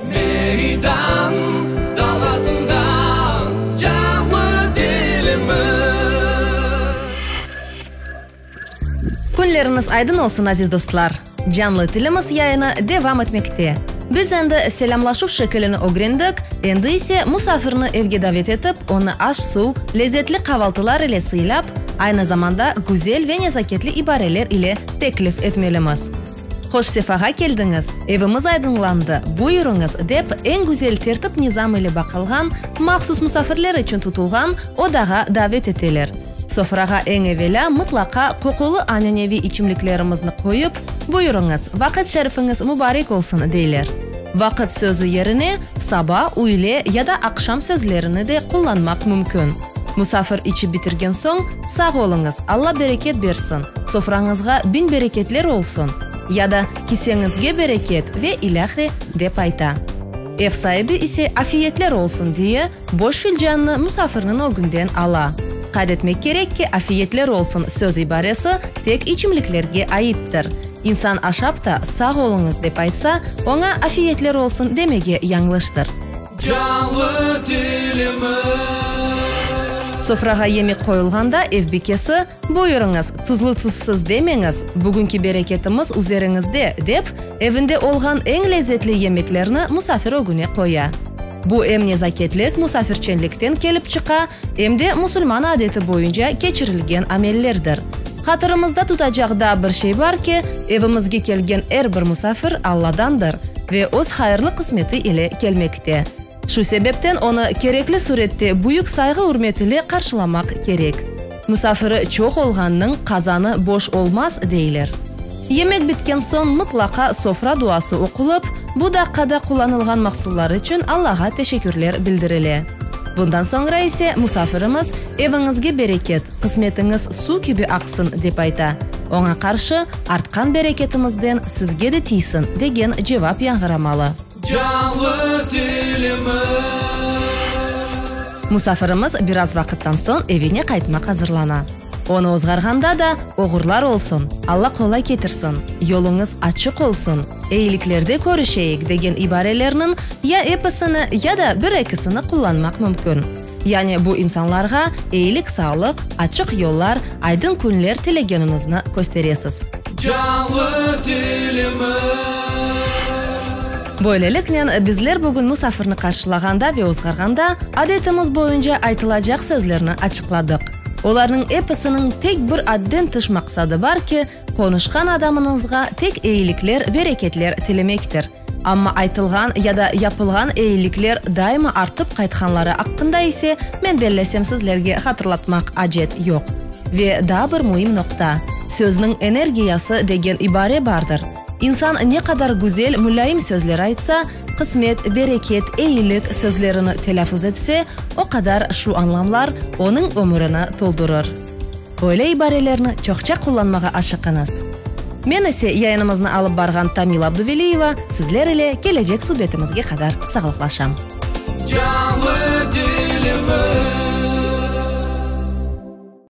Meydan dalasında canlı tilimiz. Künleriñiz aydın olsun, aziz dostlar! Canlı tilimiz yayını devam etmekte. Biz endi selâmlaşuv şekilini ögrendik, endi ise musafirni evge davet etip, onı aş-suv, lezetli qavaltılar ile sıylap, aynı zamanda güzel ve nezaketli ibareler ile teklif etmelimiz. Hoş sefağa keldiñiz, evimiz aydınlandı, buyurıñız, dep, eñ güzel tertip-nizam ile baqılğan, mahsus musafirler içün tutulğan odağa davet eteler. Sofrağa eñ evelâ mıtlaqa qoqulı ananeviy içimliklerimizni qoyıp, buyurıñız, vaqıt şerifiñiz mubarek olsun, deyler. Vaqıt sözü yerine saba, üyle ya da aqşam sözlerini de qullanmaq mümkün. Musafir içip bitirgen soñ, Sağ oluñız, Alla bereket bersin, sofrañızğa biñ bereketler olsun, ya da Kiseñizge bereket ve ilâhre dep ayta. Ev saibi ise Afiyetler olsun diye boş filcannı musafirniñ ögünden ala. Qayd etmek kerek ki, afiyetler olsun söz ibaresi tek içimliklerge aittir. İnsan aşap ta sağ oluñız dep aytsa, oña afiyetler olsun demege yañlıştır. Canlı tilimiz. Sofrağa yemek qoyulğanda ev bikesi, Buyurıñız, tuzlu-tuzsuz demeñiz, bugünki bereketimiz üzeriñizde, dep, evinde olğan eñ lezetli yemeklerni musafir ögüne qoya. Bu em nezaketlik, musafirçenlikten kelip çıqa, em de musulman adeti boyunca keçirilgen amellerdir. Hatırımızda tutacaq daa bir şey bar ki, evimizge kelgen er bir musafir Alladandır ve öz hayırlı qısmeti ile kelmekte. Şu sebepten onı kerekli sürette büyük sayğı-ürmet ile qarşılamaq kerek. Musafiri çoq olğannıñ qazanı boş olmaz, deyler. Yemek bitken soñ mıtlaqa sofra duası oqulıp, bu daqqada qullanılğan mahsullar içün Allağa teşekkürler bildirile. Bundan soñra ise musafirimiz, Eviñizge bereket, qısmetiñiz suv kibi aqsın, dep ayta. Oña qarşı, Artqan bereketimizden sizge de tiysin, degen cevap yañğıramalı. Canlı tilimiz. Musafirimiz biraz vaqıttan soñ evine qaytmaq azırlana. Onı ozğarğanda da, Oğurlar olsun, Alla qolay ketirsin, yoluñız açıq olsun, eyiliklerde körüşeyik degen ibarelerniñ ya episini, ya da bir-ekisini qullanmaq mümkün. Yani bu insanlarğa eyilik-sağlıq, açıq yollar, aydın künler tilegeniñizni kösteresiz. Canlı tilimiz. Böyleliknen, bizler bugün musafirni qarşılağanda ve ozğarğanda adetimiz boyunca aytılacaq sözlerni açıqladıq. Olarnıñ episiniñ tek bir adden tış maqsadı bar ki, qonuşqan adamıñızğa tek eyilikler, bereketler tilemektir. Amma aytılğan ya da yapılğan eyilikler daima artıp qaytqanları aqqında ise, men bellesem sizlerge hatırlatmaq acet yoq. Ve daa bir müim noqta, sözniñ energiyası degen ibare bardır. İnsan ne qadar güzel, mulâyim sözler aytsa, qısmet, bereket, eyilik sözlerini telâfuz etse, o qadar şu añlamlar onıñ ömürini toldurır. Böyle ibarelerni çoqça qullanmağa aşıqıñız. Men ise yayınımıznı alıp barğan Tamila Abduveliyeva sizler ile kelecek subetimizge qadar sağlıqlaşam. Canlı dilimiz.